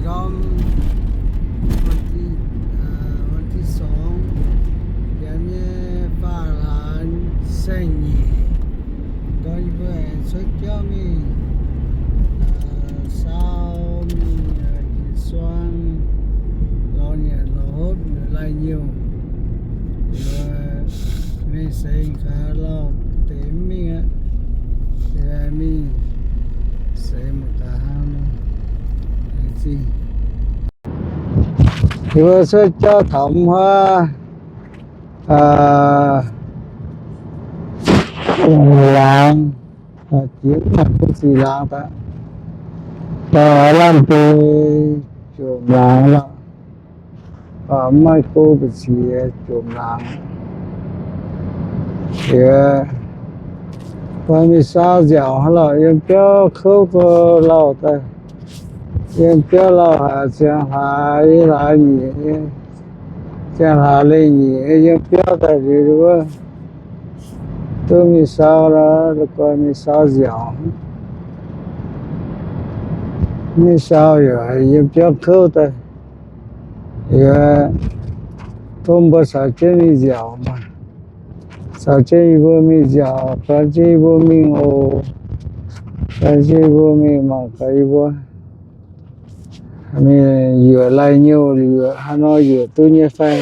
Ndorm วันที่ เอ่อ วันที่สอง yiem nyei faah laanh saeng-nyeic, ndorm yie mbuo aengx cuotv jauv mingh, aa, saau mingh, aa, jiex suang, lorz nyanc lorz hopv, lai-nyuoqc, mingh seix gaax lauh deix mv mingh aqv. Mingh seix mangc gaax hnangv nor. Yie mbuo cuotv jauv taux mv huaav, aa, laangz, jiex mv maaih kuv sic laangz daaih, aa, lamh deix jomc laangz lorqc. Mv maaih go mbu'ziex jomc laangz. Yie mbuo mingh saau nziaauc hnangv lorqc, yiem biauv kouv go lauh daaih, yiem biauv lauh haic, ziangh hlaax, hlaax nyiec, ziangh hlaax leiz nyiec, yiem biauv daaih liuz wuov, duqv mingh saau lorqc, la'guaih mingh saau nziaauc. Mingh saau yaac yiem biauv kouv daaih. Yie tov mbuo caux jienv mingh nziaauc maah. Caux jienv yie mbuo mingh nziaauc, gan jienv yie mbuo mingh oc. Gan jienv yie mbuo mingh mangc gaax yie mbuo mingh yuoqc lai-nyuoqc, yuoqc haaix nor yuoqc duqv nyei fai.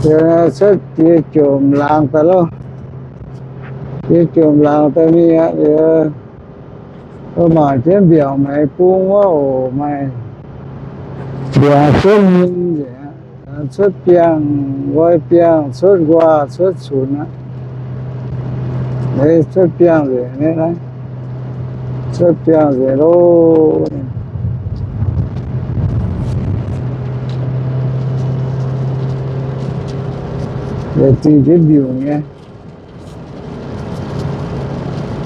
Cuotv diex jomc laangz daaih loh. Diex jomc laangz daaih mingh aqv. Mbuo mangc jienv mbiaauc maengx bung wuov oc, maaih mbiaauc cuotv nyim nzengc, cuotv biangh, nqoi biangh, cuotv nquaah, cuotv cunx aqv. Cuotv biangh nzengc, cuotv biangh nzengc loh. Yietc zingh jienv mbiungc nyei.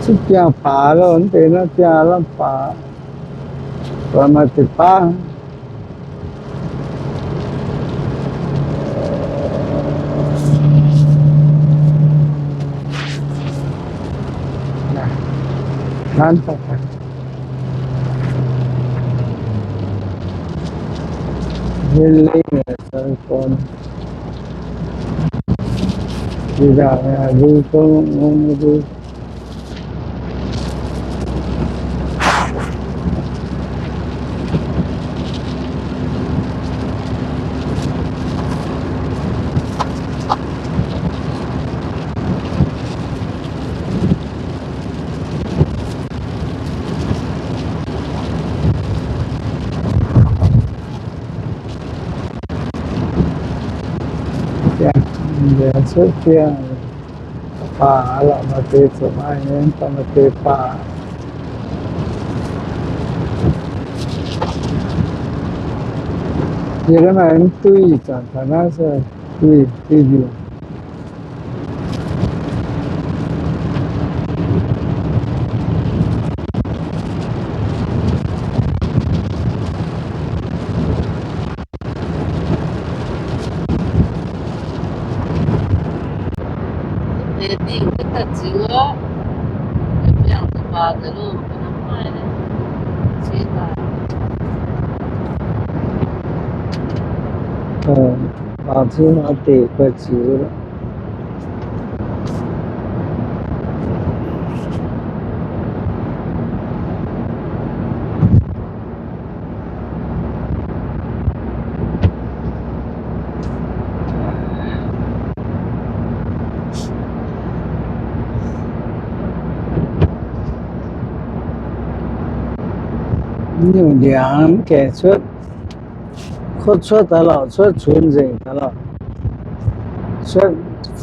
Cuotv biangh baac loh, mv deix naaiv biangh lamh baac, maaih deix baav. Cuotv biangh, baac lorqc, maaih deix zuqc maaih nyei, mv baac maaih deix baac. Yie hnamv mv duqv ih zanc taux naaiv se duqv, duqv mbiungc. Mangc cingx maaih deix guai-ziux. Nyungc ndiangx mv gaengh cuotv, kuotv cuotv daaih lorqc, cuotv cunx nzengc daaih lorqc, cuotv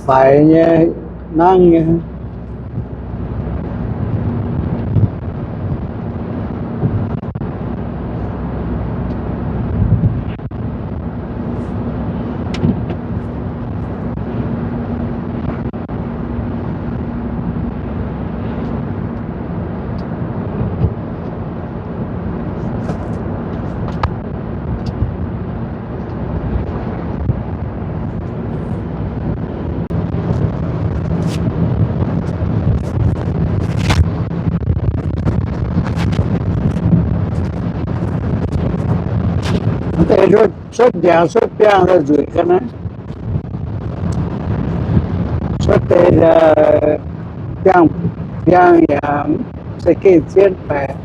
faix nyei, nangv nyei. Deix cuotv ndiangx cuotv biangh daaih nzueic ga'naaiv. Cuotv deix biangh, biangh yaac se gengh zien baeqc.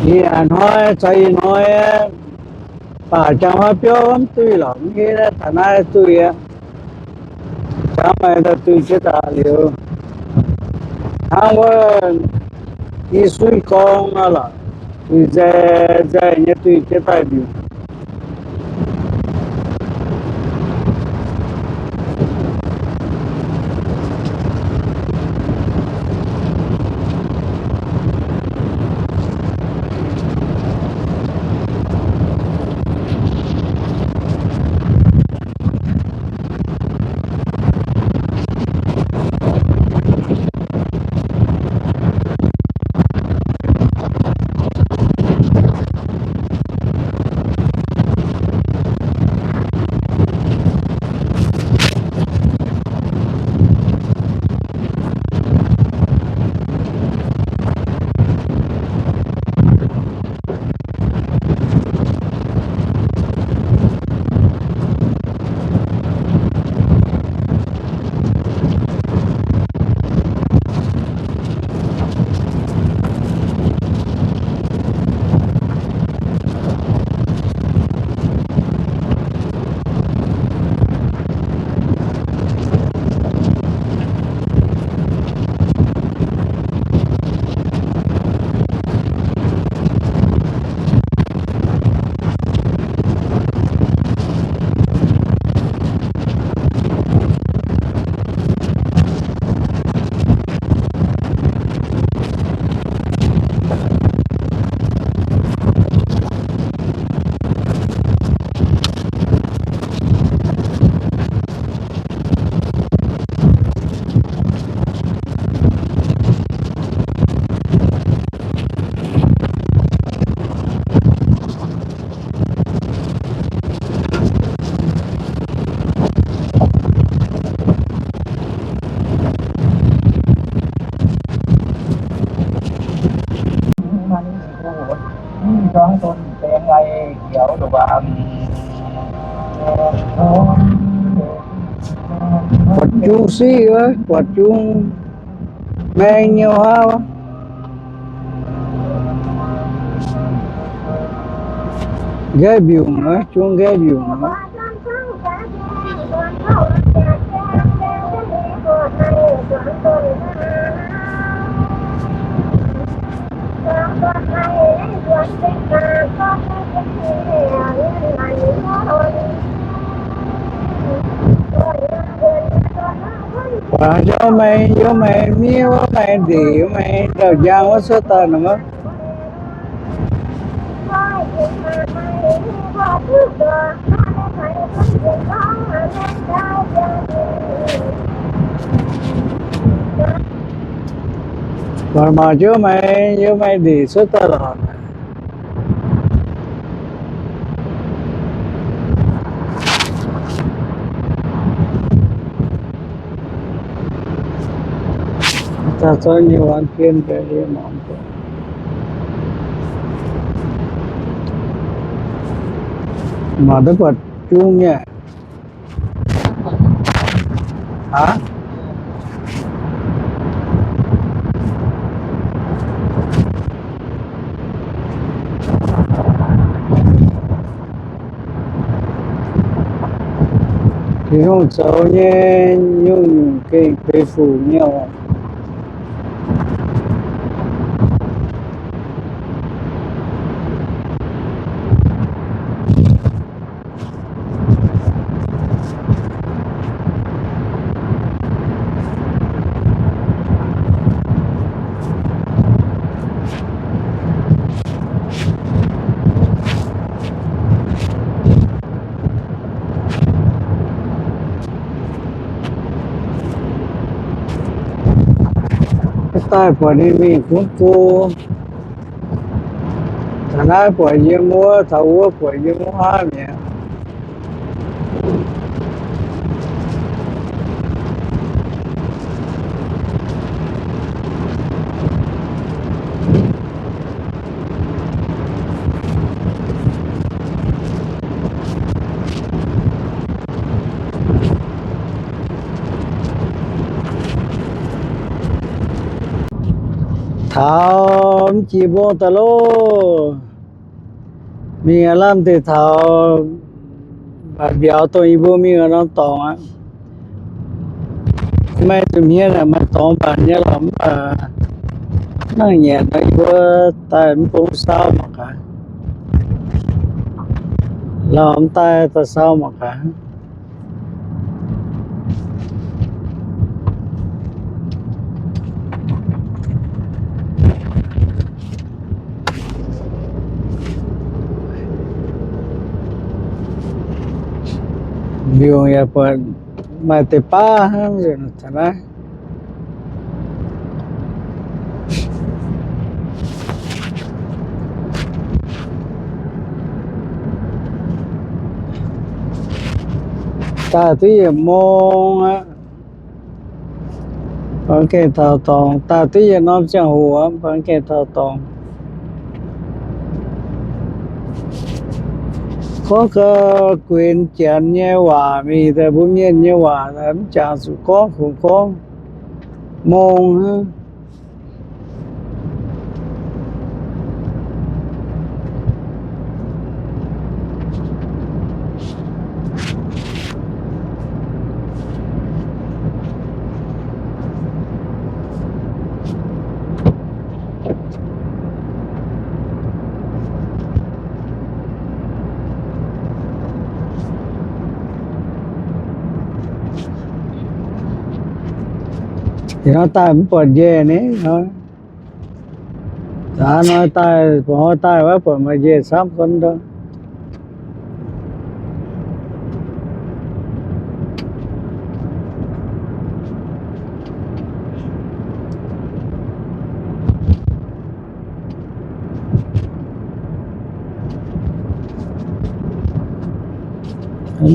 Ih hnoi caux ih hnoi baac jangx huaav biauv mv duih lorqc, mv hiuv taux naaiv duih aqv. Jangx maaih daaih duih jienv daaih liuz, hnangv wuov i suiv gorng nor lorqc, duih nzaih nzaih nyei duih jienv daaih liuz. Buatc jung siqv wuov, buatc jung maeng nyei wuov. Nqaeqv mbiungc wuov, jung nqaeqv mbiungc wuov. Waac yiem maaih, yiem maaih miev wuov, maaih ndeic wuov, maaih ndau-njang wuov cuotv daaih nor. Waac mangc jienv maaih, yiem maaih ndeic cuotv daaih lorqc. Daaih zorqv nyei วันเพ็ญ mangc, mangc duqv buatc jung nyei. Aav, Tin-Hungh zoux nyei, nyungc-nyungc gengh feix fuc nyei oc. Daaih buatc ninh mingh gunv go. Taux naaiv buatc yiem wuov, taux wuov buatc yiem wuov aqv mi'aqv. Taux mv jiex mbong daaih loh. Mingh aav lamh deix taux mbatc mbiauz dongh yie mbuo mingh norm dorngx aqv. Maiv zuqc hmien aeqv, maaih dorngx mbatc nyei lorqc, mv baac hnangv nyanc nor yie mbuo daaih mv bung saauv mangc gaax. Lorqc, mv daaih daaih saauv mangc gaax. Mbiungc yaac buatc maaih deix baav hnangv nzunc taux naaiv. Daaih duqv yietc mong aqv. Bangc gengh taux dorngx, daaih duqv yietc norm ziangh hoc aqv, bangc gengh taux dorngx. Gorngv gau guenx Janx nyei waac mingh daaih mbuo Mienh nyei waac mv jangx zuqc gorngv kungx gorngv mong hnangv. Ih hnoi daaih mv buatc njaih ni. Zaax hnoi daaih, buatc hnoi daaih wuov buatc maaih njaih camv gunv ndov.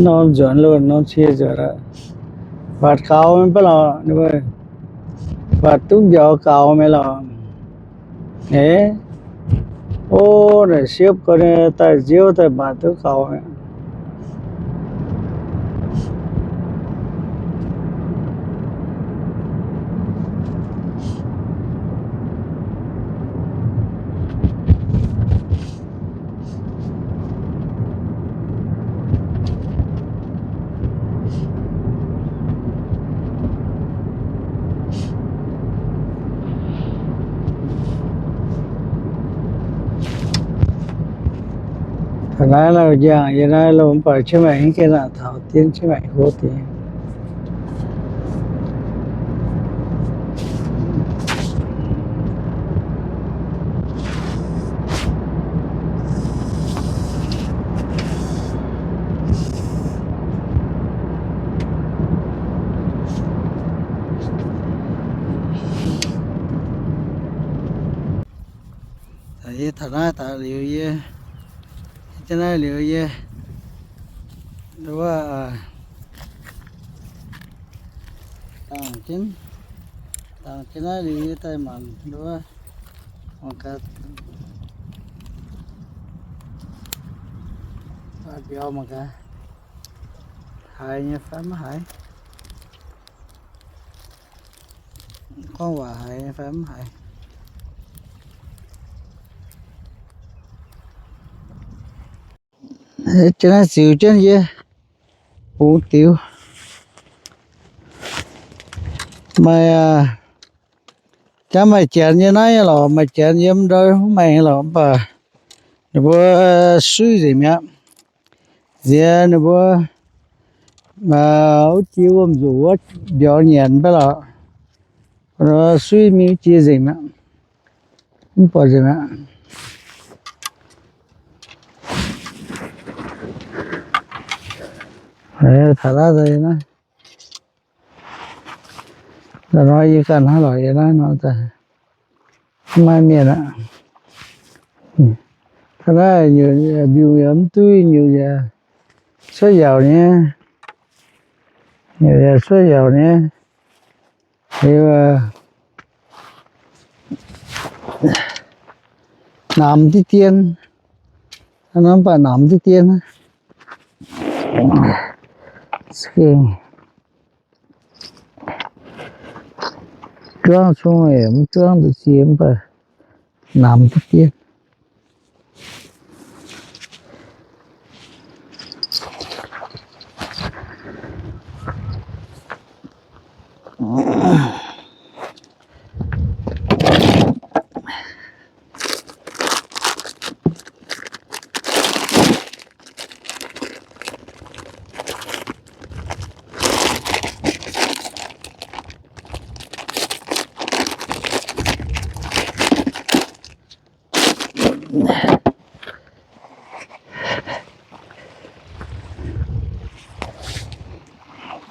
Norm nzuonx loh, norm cie nzuonx aqv. Mbatc gaux mv baac lorqc, ninh mbuo mbatc duqv mbiauz gaux mingh lorqc. Eix, o, naaic siepv gau, ninh daaih nziouv daaih mbatc duqv gaux mi'aqv. Taux naaiv lauh njang yie naaiv loh mv baac Chiang Mai mv gaengh nangc taux dien Chiang Mai hlo deix. Yie taux naaiv daaih liuz yie, yie jienv naaiv liuz yie, wuov, dangh jienv, dangh jienv naaiv liuz yie daaih mangc wuov, mangc gaax, mbiauz mangc gaax, haiz nyei fai mv haiz. Gorngv waac haiz fai mv haiz. Jienv naaiv ziux jienv yie bungx diux. Maaih, jangv maaih janx nyei naaiv lorqc, maaih janx yiem ndau maengx lorqc, mv baac ninh mbuo suiv nzengc mi'aqv. Nziex ninh mbuo wuov jiex wuom nzuqc wuov mbiauz nyanc mv baac lorqc, suiv mingh jiex nzengc mi'aqv. Mv buatc nzengc mi'aqv. Taux naaiv, naaiv nor yie ganh hnangv lorqc, yie naaiv nor daaih. Maiv maaih mienh aqv. Ga'naaiv nyutc mbiungc yaac mv duqv, nyutc yaac cuotv yaauc nyei. Nyutc yaac cuotv yaauc nyei. Liuz, namx diqv dien. Hnangv naaiv mv baac namx diqv dien. Juangv zungv mv juangv ziex mv baac namx diqv dien.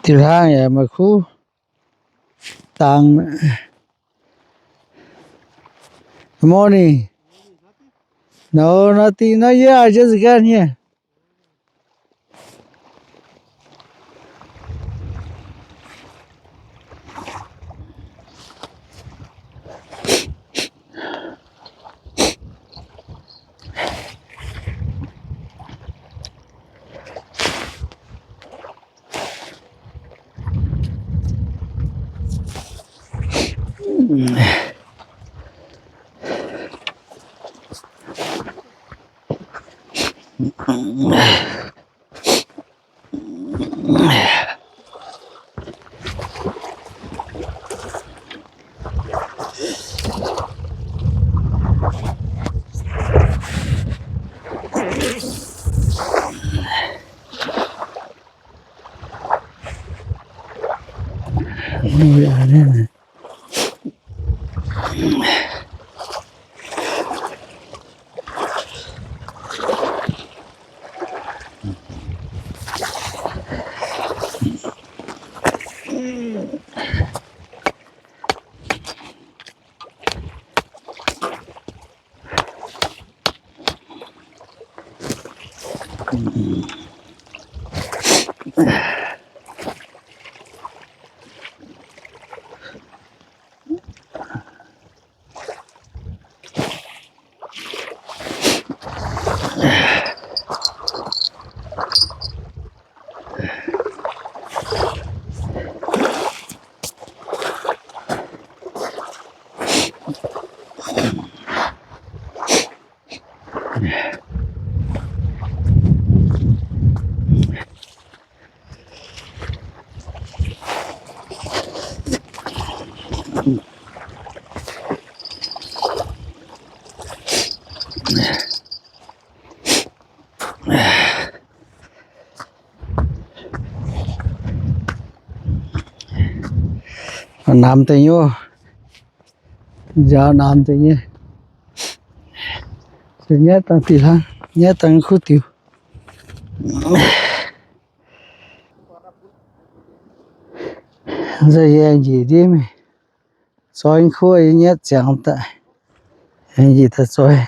Diuh hlang yaac maaih kuv dangx. Good morning. No, nothing, not yet. I just got here. Namx deix nyei, njaaux namx deix nyei. Nyaiv dangh diuh hlang, nyaiv dangh kuv diuh. Nzauh yie njiec ndiev mingh, zoi kuv yie nyaiv ziangx daaih, njiec daaih zoi.